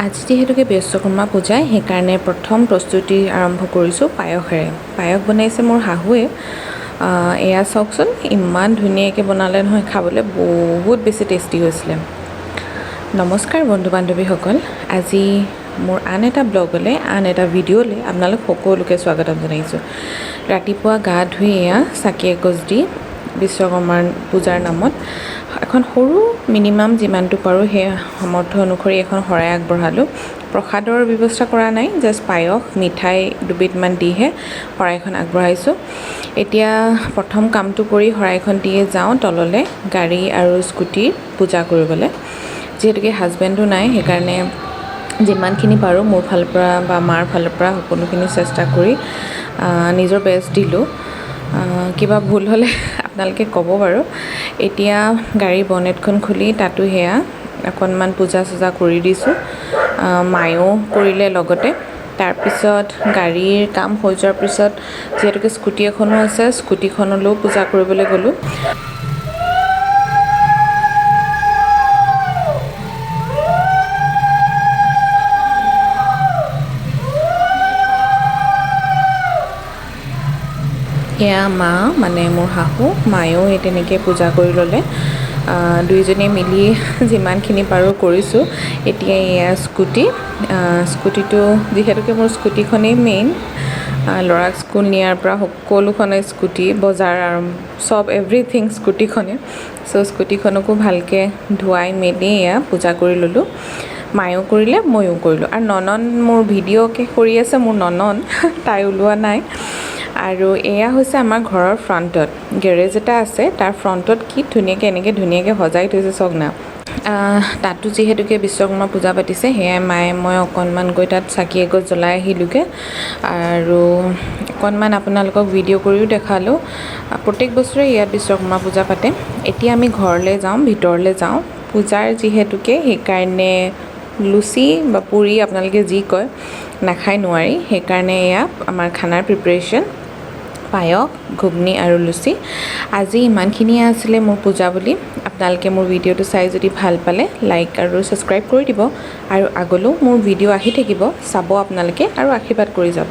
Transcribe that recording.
আজি যিহেতুকে বিশ্বকৰ্মা পূজা, সেইকাৰণে প্ৰথম প্ৰস্তুতি আৰম্ভ কৰিছোঁ পায়সেৰে। পায়স বনাইছে মোৰ শাহুৱে। এয়া চাওকচোন, ইমান ধুনীয়াকৈ বনালে নহয়, খাবলৈ বহুত বেছি টেষ্টি হৈছিলে। নমস্কাৰ বন্ধু বান্ধৱীসকল, আজি মোৰ আন এটা ব্লগলৈ, আন এটা ভিডিঅ'লৈ আপোনালোক সকলোকে স্বাগতম জনাইছোঁ। ৰাতিপুৱা গা ধুই এয়া চাকি এগছ দি বিশ্বকৰ্মাৰ পূজাৰ নামত এখন সৰু মিনিমাম যিমানটো পাৰোঁ সেই সামৰ্থ্য অনুসৰি এখন শৰাই আগবঢ়ালোঁ। প্ৰসাদৰ ব্যৱস্থা কৰা নাই, জাষ্ট পায়স মিঠাই দুবিধমান দিহে শৰাইখন আগবঢ়াইছোঁ। এতিয়া প্ৰথম কামটো কৰি শৰাইখন দিয়ে যাওঁ তললৈ গাড়ী আৰু স্কুটিৰ পূজা কৰিবলৈ। যিহেতুকে হাজবেণ্ডো নাই, সেইকাৰণে যিমানখিনি পাৰোঁ মোৰ ফালৰ পৰা বা মাৰ ফালৰ পৰা সকলোখিনি চেষ্টা কৰি নিজৰ বেষ্ট দিলোঁ। কিবা ভুল হ'লে আপোনালোকে ক'ব বাৰু। এতিয়া গাড়ীৰ বনেটখন খুলি তাতো সেয়া অকণমান পূজা চূজা কৰি দিছোঁ, মায়েও কৰিলে লগতে। তাৰপিছত গাড়ীৰ কাম হৈ যোৱাৰ পিছত যিহেতুকে স্কুটি এখনো আছে, স্কুটিখনলৈও পূজা কৰিবলৈ গ'লোঁ। এয়া মা মানে মোৰ শাহু মায়েও এই তেনেকৈ পূজা কৰি ল'লে। দুইজনীয়ে মিলি যিমানখিনি পাৰোঁ কৰিছোঁ। এতিয়া এয়া স্কুটি, স্কুটিটো যিহেতুকে মোৰ স্কুটিখনেই মেইন, ল'ৰাক স্কুল নিয়াৰ পৰা সকলোখনে স্কুটি, বজাৰ আৰম্ভ চব এভৰিথিং স্কুটিখনে। চ' স্কুটিখনকো ভালকৈ ধুৱাই মেলি এয়া পূজা কৰি ল'লোঁ। মায়েও কৰিলে, ময়ো কৰিলোঁ। আৰু ননন মোৰ ভিডিঅ'কে কৰি আছে, মোৰ ননন তাই ওলোৱা নাই। আৰু এয়া হৈছে আমাৰ ঘৰৰ ফ্ৰণ্টত গেৰেজ এটা আছে, তাৰ ফ্ৰণ্টত কি ধুনীয়াকৈ এনেকৈ ধুনীয়াকৈ সজাই থৈছে চাওক না। তাতো যিহেতুকে বিশ্বকৰ্মা পূজা পাতিছে, সেয়াই মায়ে মই অকণমান গৈ তাত চাকি এগছ জ্বলাই আহিলোঁগৈ। আৰু অকণমান আপোনালোকক ভিডিঅ' কৰিও দেখালোঁ। প্ৰত্যেক বছৰে ইয়াত বিশ্বকৰ্মা পূজা পাতে। এতিয়া আমি ঘৰলৈ যাওঁ, ভিতৰলৈ যাওঁ। পূজাৰ যিহেতুকে সেইকাৰণে লুচি বা পুৰি আপোনালোকে যি কয় নাখাই নোৱাৰি, সেইকাৰণে এয়া আমাৰ খানাৰ প্ৰিপেৰেশ্যন, পায়স, ঘুগনি আৰু লুচি। আজি ইমানখিনিয়ে আছিলে মোৰ পূজা বুলি। আপোনালোকে মোৰ ভিডিঅ'টো চাই যদি ভাল পালে লাইক আৰু ছাবস্ক্ৰাইব কৰি দিব, আৰু আগলৈও মোৰ ভিডিঅ' আহি থাকিব, চাব আপোনালোকে আৰু আশীৰ্বাদ কৰি যাব।